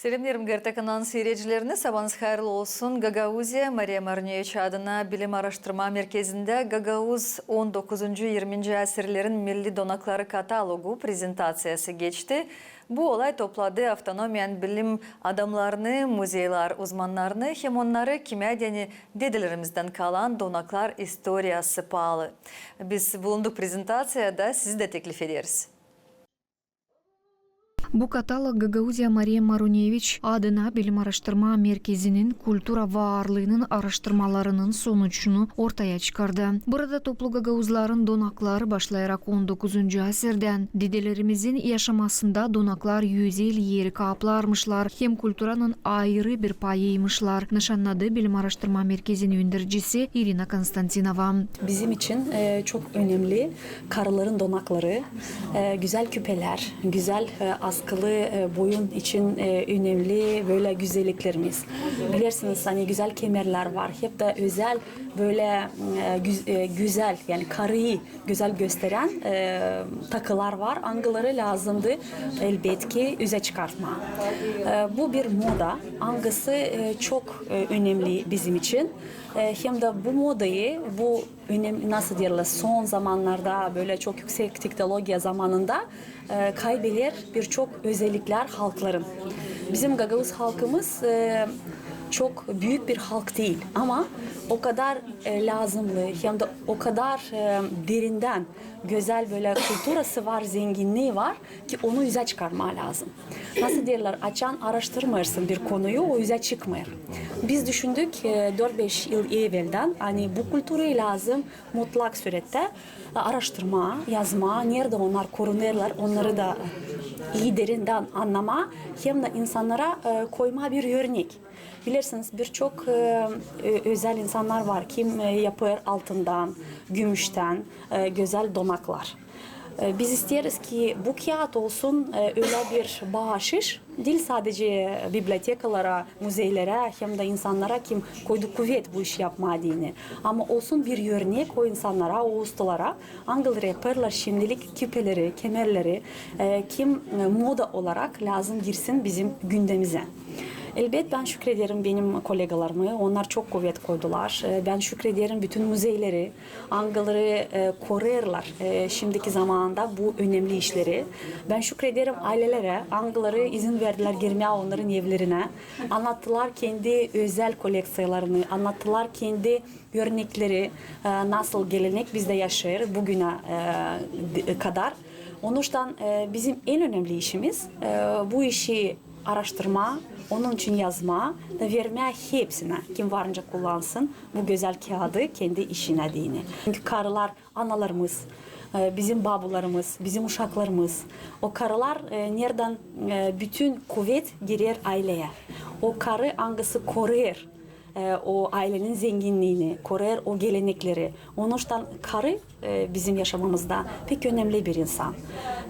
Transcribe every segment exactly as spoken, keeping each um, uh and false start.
Selemneerim GRT kanalın siiredicilerini. Sabaanız hayırlı olsun. Gagauziya Mariya Maruneviç adına bilim aaraştırma merkezindä gagauz on dokuzuncu, irminci asirlerin milli donakları katalogu prezentaţiyası geçti. Bu olay topladı avtonomiyanın bilim adamnarını, muzeylär uzmannarını hem onnarı, kimä deyni dedelerimizdän kalan donaklar istoriyası paalı. Biz bulunduk prezentaţiyada, sizi dä teklif ederiz. Bu katalog Gagauziya Mariya Maruneviç adına bilim aaraştırma merkezinin kultura varlıının aaraştırmalarının sonucunu ortaya çıkardı. Burada toplu gagauzların donakları, başlayarak on dokuzuncu asirdän. Dedelerimizin yaşamasında donaklar özel eri kaplarmışlar hem kulturanın ayırı bir payıymışlar, nışannadı bilim aaraştırma merkezinin öndercisi İrina Konstantinova. Bizim için, e, çok önemli karıların donakları, e, gözäl küpelär, gözäl, e, askılı, e, boyun için, e, önemli bölä gözelliklerimiz. Bilersiniz, ani gözäl kemerlär var, hep dä özäl bölä, e, güz-, e, gözäl, yani karıyı gözäl gösterän, e, takılar var, angıları lääzımdı, elbetki, üzä çıkartmaa. E, bu bir moda, angısı, e, çok, e, önemli bizim için. E, hem dä bu modayı, bu önem-, nasıl deerlär, son zamannarda, bölä çok üüsek tehnologiya zamanında, e, kaybeder birçok özelliklär halkların. Bizim gagauz halkımız, e, çok büük bir halk diil, ama o kadar, e, lääzımlı hem dä o kadar, e, derindän gözäl bölä kulturası var, zenginnii var ki, onu üzä çıkarmaa lääzım. Nasıl deerlär, açan aaraştırmêêrsın bir konuyu, o üzä çıkmêêr. Biz düşündük, e, dört-beş yıl eveldän, ani bu kulturayı lääzım mutlak süreçtä aaraştırmaa, yazmaa, neredä onnar korunêrlar, onnarı da ii derindän annamaa hem dä insannara, e, koymaa bir örnek. Bilersiniz, birçok, e, ö-, özäl insannar var, kim, e, yapêr altından, gümüştän, e, gözäl donaklar. E, biz isteeriz ki, bu kiyat olsun, e, ölä bir baaşış, diil sadecä bibliotekalara, muzeylerä, hem dä insannara, kim koydu kuvet bu işi yapmaa deyni. Ama olsun bir örnek o insannara, o ustalara, angıları yapêrlar şindilik küpeleri, kemerleri, e, kim, e, moda olarak lääzım girsin bizim gündemimizä. Elbet, bän şükrederim benim kolegalarımı, onnar çok kuvet koydular. E, bän şükrederim bütün muzeyleri, angıları, e, korêrlar, e, şindiki zamanında bu önemli işleri. Bän şükrederim aylelerä, angıları izin verdilär girmää onnarın evlerinä. Annattılar kendi özäl kollekţiyalarını, annattılar kendi örnekleri, e, nasıl gelenek bizdä yaşêêr bugünä, e, d-, kadar. Onuştan, e, bizim en önemli işimiz, e, bu işi aaraştırmaa, onun için yazmaa da vermää hepsinä, kim varınca kullansın bu gözäl kiyadı kendi işinä deyni. Çünkü karılar analarımız, e, bizim babularımız, bizim uşaklarımız. O karılar, e, neredän, e, bütün kuvet girer ayleyä. O karı, angısı korêr, e, o aylenin zenginniini, korêr o gelenekleri. Onuştan karı, e, bizim yaşamamızda pek önemli bir insan.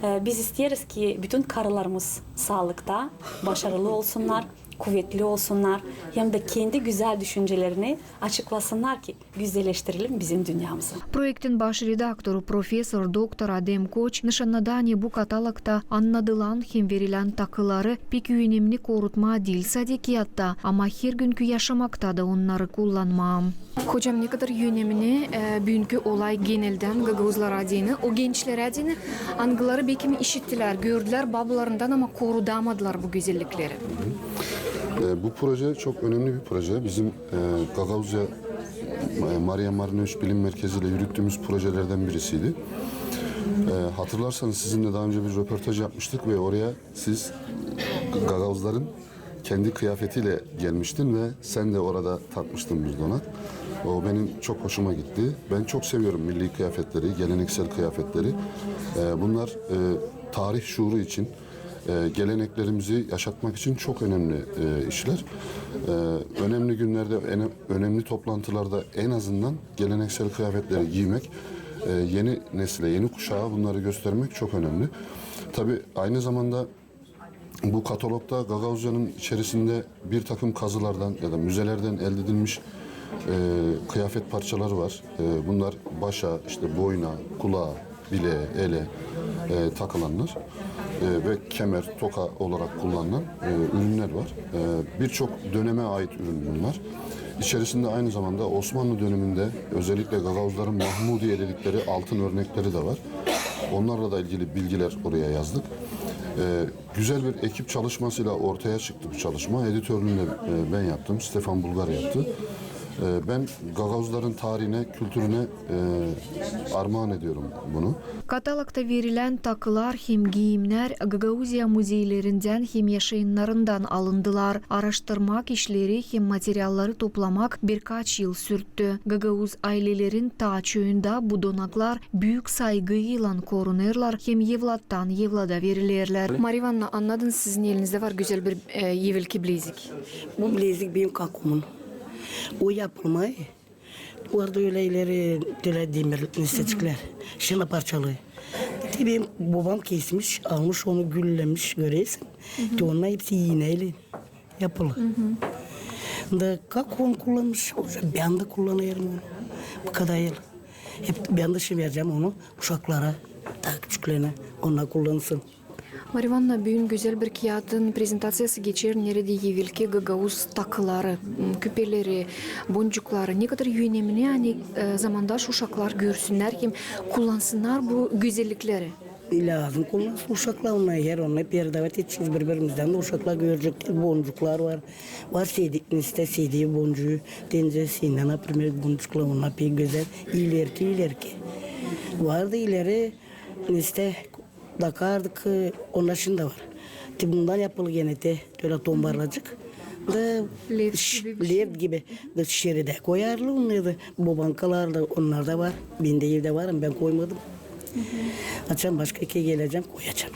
E, biz isteeriz ki, bütün karılarımız saalıkta, başarılı olsunnar, kuvetli olsunnar, hem dä kendi gözäl düşüncelerini açıklasınnar ki, gözeleştirelim bizim dünnemizi. Proektin baş redaktoru, professor doktor Adem Koç nışannadı, ani bu katalogta annadılan hem verilän takıları pek önemli korutmaa diil sade kiyatta, ama hergünkü yaşamakta da onnarı kullanmaa. Hocam, ne kadar önemli, e, büünkü olay geneldän gagauzlara deyni, o gençlerä deyni, angıları bekim işittilär, gördülär babularından, ama korudamadılar bu gözellikleri. E, bu proje çok önemli bir proje. Bizim, e, Gagauzya, e, Mariya Maruneviç Bilim Merkezi ile yürüttüğümüz projelerden birisiydi. E, hatırlarsanız, sizinle daha önce bir röportaj yapmıştık ve oraya siz gagauzların kendi kıyafetiyle gelmiştin ve sen de orada takmıştın bir donak. O benim çok hoşuma gitti. Ben çok seviyorum milli kıyafetleri, geleneksel kıyafetleri. E, bunlar, e, tarih şuuru için, e, geleneklerimizi yaşatmak için çok önemli, e, işler. E, önemli günlerde, öne-, önemli toplantılarda en azından geleneksel kıyafetleri giymek, e, yeni nesile, yeni kuşağa bunları göstermek çok önemli. Tabii aynı zamanda bu katalogda Gagauzya'nın içerisinde bir takım kazılardan ya da müzelerden elde edilmiş, e, kıyafet parçaları var. E, bunlar başa, işte boyuna, kulağa, bileğe, ele, e, takılanlar. e, ve kemer, toka olarak kullanılan, e, ürünler var. E, birçok döneme ait ürün bunlar. İçerisinde aynı zamanda Osmanlı döneminde özellikle Gagauzların Mahmudiye dedikleri altın örnekleri de var. Onlarla da ilgili bilgiler oraya yazdık. E, güzel bir ekip çalışmasıyla ortaya çıktı bu çalışma. Editörlüğünü de, e, ben yaptım, Stefan Bulgar yaptı. E, ben Gagauzların tarihine, kültürüne, e, armağan ediyorum bunu. Katalogda verilän takılar hem giyimnär Gagauziya muzeylerindän hem yaşayannarından alındılar. Araştırmak işleri hem materialları toplamak birkaç yıl sürttü. Gagauz aylelerin taa çoyunda bu donaklar büük saygıylan korunêrlar hem evlattan evlada verilerlär. Mariya İvannovna, annadın, sizin elinizdä var gözäl bir, e, evelki bilezik. Bu bilezik benim kakumun. O yapılmêêr. Vardı ölä ileri, ölä demir, neseçiklär. Şindi parçalı. Te benim bobam kesmiş, almış onu, güllemiş, görersän. Te onnar hepsi iinäylän yapılı. Da kakuum kullanmış, bän dä kullanêrım onu. Bu kadar yıl. Hep bän dä şindi verecäm onu uşaklara, taa küçüklerinä, onnar kullansın. Mariya İvannovna, büün gözäl bir kiyadın prezentaţiyası geçer, neredä evelki gagauz takıları, m, küpeleri, boncukları. Ne kadar önemli, ani, e, zamandaş uşaklar görsünnär hem kullansınnar bu gözellikleri. Lääzım kullansın uşaklar, onnar her, onnar perdavat edecez biri-birimizdän dä, uşaklar görecek, boncuklar var. Var sedi, neredä sedi boncuu, tenceresindän, naprimer, boncuklar, onnar pek gözäl, ilerki, ilerki. Vardı ileri, neredä takardık, e, onnar şindi var. Te bundan yapılı genä te, ölä tombarlacık. Da left gibi bir şey. Left gibi. Da şeredä koyarlar onnarı da. Bobankalar da, onnar da var. Bendä evdä var, ama bän koymadım. Açan başka kerä gelecäm, koyacam.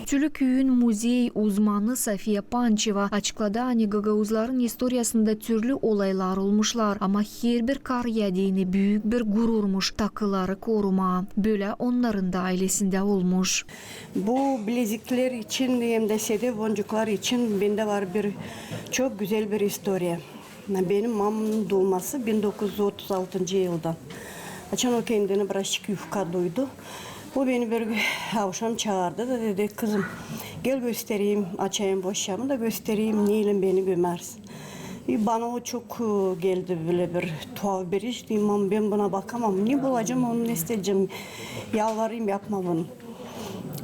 Tülü küüyün muzey uzmanı Safiya Pançeva açıkladı, ani gagauzların istoriyasında türlü olaylar olmuşlar, ama herbir karıya deyni büük bir gururmuş takıları korumaa. Bölä onnarın da aylesindä olmuş. Bu bilezikler için hem dä sedef boncuklar için bendä var bir çok gözäl bir istoriya. Benim mamamın duuması bin dokuz üz otuz altıncı yıldan. Açan o kendini birazçık yufka duydu, o beni bir avşam çaardı da dedi: "Kızım, gel göstereyim, açayım boşçamı da göstereyim, neylän beni gömersin." E, bana o çok, e, geldi bölä bir tuhaf bir iş. Dedim: "Mam, bän buna bakamam. Ne bulacam, onu ne isteyecäm? Yalvarayım, yapma bunu."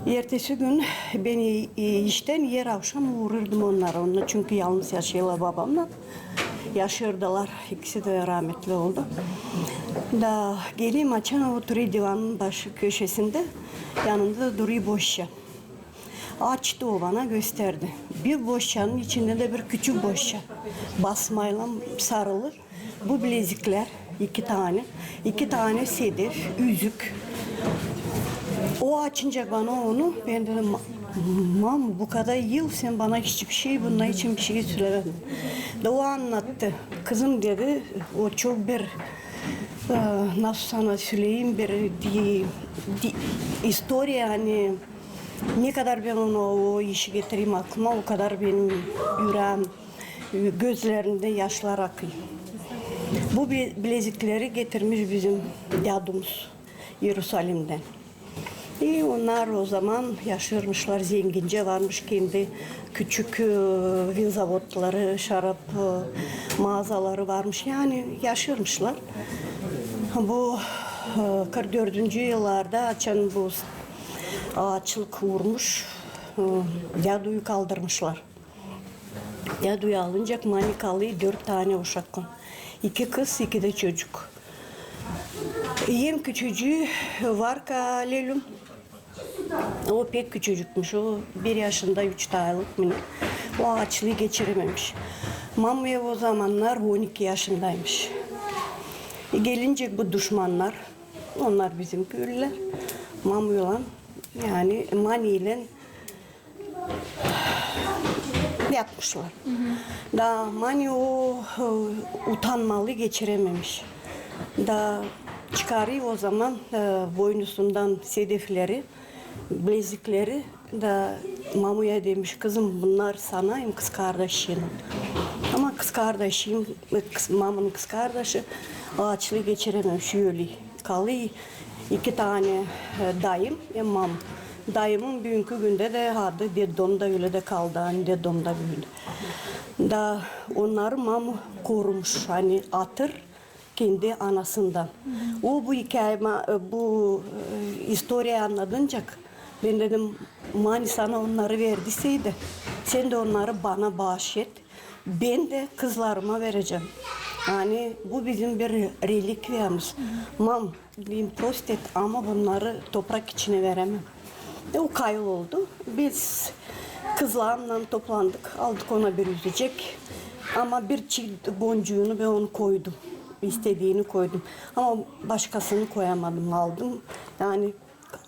Ertesi gün bän, e, iştän er avşam uurêrdım onnara. Onnar çünkü yalnız yaşêêrlar babamnan. Yaşêêrdılar. İkisi dä rahmetli oldu. Da geleyim, açan oturêr divanın başı köşesindä. Yanında da durêr boşça. Açtı o, bana gösterdi. Bir boşçanın içindä dä bir küçük boşça. Basmaylan sarılı. Bu bileziklär iki tane, iki tane sedef, üzük. O açınca bana onu, bän dedim: "Ma-, mam, bu kadar yıl sän bana hiçbir şey, bunnar için bir şey sölemedin." Da o annattı. "Kızım," dedi, "o çok bir, e, nasıl sana söleyim, bir di-, di-, istoriya, ani ne kadar bän onu, o işi getireyim aklıma, o kadar benim üreem, gözlerimdän yaşlar akêr." Bu bi-, bilezikleri getirmiş bizim dädumuz İerusalimdän. E, onnar o zaman yaşêêrmışlar zengincä, varmış kendi küçük, e, vinzavodları, şarap, e, maazaları varmış. Yani yaşêêrmışlar. Bu, e, kırk dördüncü yıllarda, açan bu aaçlık uurmuş, e, däduyu kaldırmışlar. Däduyu alınca, mani kalêr dört tane uşak. İki kız, iki dä çocuk. En küçücüü Varka Lelüm. O pek küçücükmüş. O bir yaşında, üç aylık mı ne. O aaçlıı geçirememiş. Mamuya o zamannar on iki yaşındaymış. E, gelincä bu duşmannar, onnar bizim köylülär, Mamuylan, yani maniylän yapmışlar. Da mani o, e, utanmalı geçirememiş. Da çıkarêr o zaman, e, boynusundan sedefleri, bilezikleri, da mamuya demiş: "Kızım, bunnar sana hem kızkardaşına." Ama kızkardaşım, e, kız-, mamunun kızkardaşı aaçlıı geçirememiş, ölü. Kalêr iki tane, e, dayım hem mam. Dayımın büünkü gündä dä adı detdomda ölä dä kaldı, ani detdomda büündü. Da onnarı mam korumuş, ani atır kendi anasından. O bu ikää, ma-, bu, e, istoriya annadıncak, bän dedim, Mani sana onnarı verdiydi, sän dä onnarı bana baaş et. Bän dä kızlarıma verecäm. Ani bu bizim bir relikviyamız. Mam, beni prost et, ama bunnarı toprak içinä veremem. E, o kayıl oldu. Biz kızlarımnan toplandık, aldık ona bir üzecek. Ama bir çift boncuunu bän onu koydum. İstediini koydum. Ama başkasını koyamadım, aldım. Yani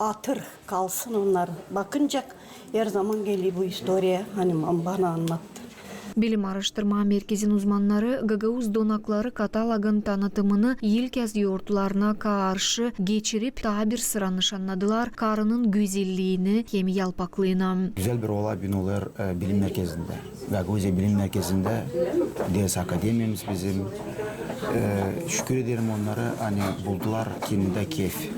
atır kalsın onnar. Bakıncak, herzaman geler bu istoriya, ani mam bana annattı. Bilim aaraştırma merkezin uzmannarı gagauz donakları katalogın tanıtımını ilk yaz yortularına karşı geçirip, taa bir sıra nışannadılar karının gözelliini hem yalpaklıını. Gözäl bir olay büünkü, e, bilim merkezindä. Gagauziya bilim merkezindä, ders akademiyamız bizim. E, şükür ederim onnarı, ani buldular kendindä kef. E,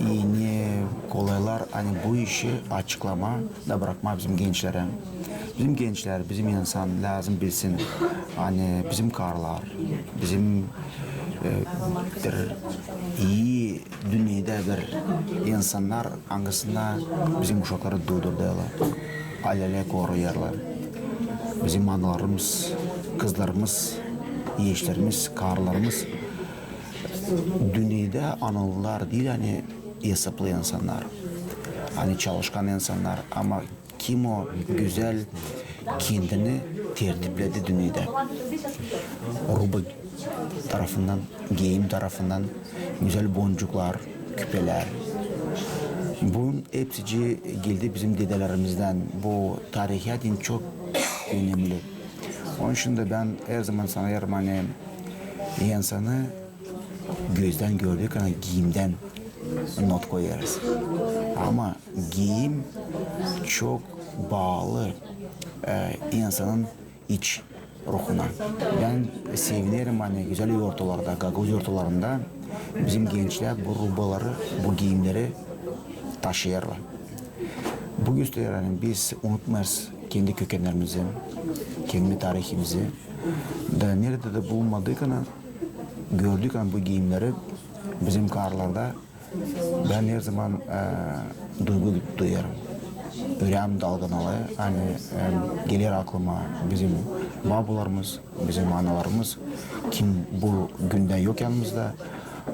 eni kolaylar, ani bu işi açıklamaa da brakmaa bizim gençlerä. Bizim gençlär, bizim insan lääzım bilsin, ani bizim karılar, bizim, e, bir ii dünnedä bir insannar, angısında bizim uşakları duudurêrlar, aylelä koruyêrlar. Bizim analarımız, kızlarımız, eşlerimiz, karılarımız dünnedä anıldılar diil, ani esaplı insannar, ani çalışkan insannar, ama kim o gözäl kendini tertipledi dünnedä. Ruba tarafından, giim tarafından, gözäl boncuklar, küpelär. Bunun hepsicii geldi bizim dedelerimmizdän. Bu tariha deyni çok önemli. Onun için dä bän herzaman sanêrım, ani insanı gözdän gördük, ani giimdän not koyêrız. Ama giim çok baalı, e, insanın iç ruhuna. Bän sevinerim, ani gözäl yortularda, gagauz yortularında bizim gençlär bu rubaları, bu giimleri taşıyêrlar. Bu gösterer, ani biz unutmêêrız kendi kökennerimizi, kendi tarihimizi. Da neredä dä bulunmadık, ani gördük, ani bu giimleri bizim karılarda, bän herzaman, e, duygu duyêrım. Üreem dalgılanêr, ani, e, geler aklıma bizim babularımız, bizim analarımız, kim bu gündä yok yanımızda,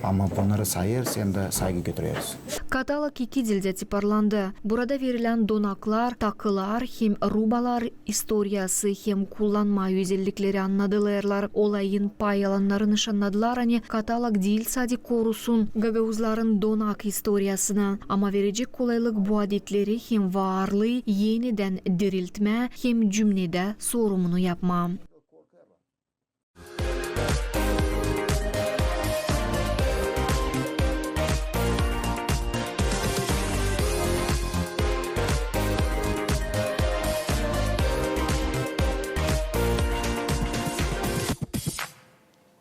ama bunnarı sayêrız hem dä saygı götüreriz. Katalog iki dildä tiparlandı. Burada verilän donaklar, takılar hem rubalar istoriyası hem kullanma özellikleri annadılêrlar. Olayın pay alannarı nışannadılar, ani katalog diil sade korusun gagauzların donak istoriyasını, ama verecek kolaylık bu adetleri hem varlıı enidän diriltmää hem cümnedä sorumnu yapmaa.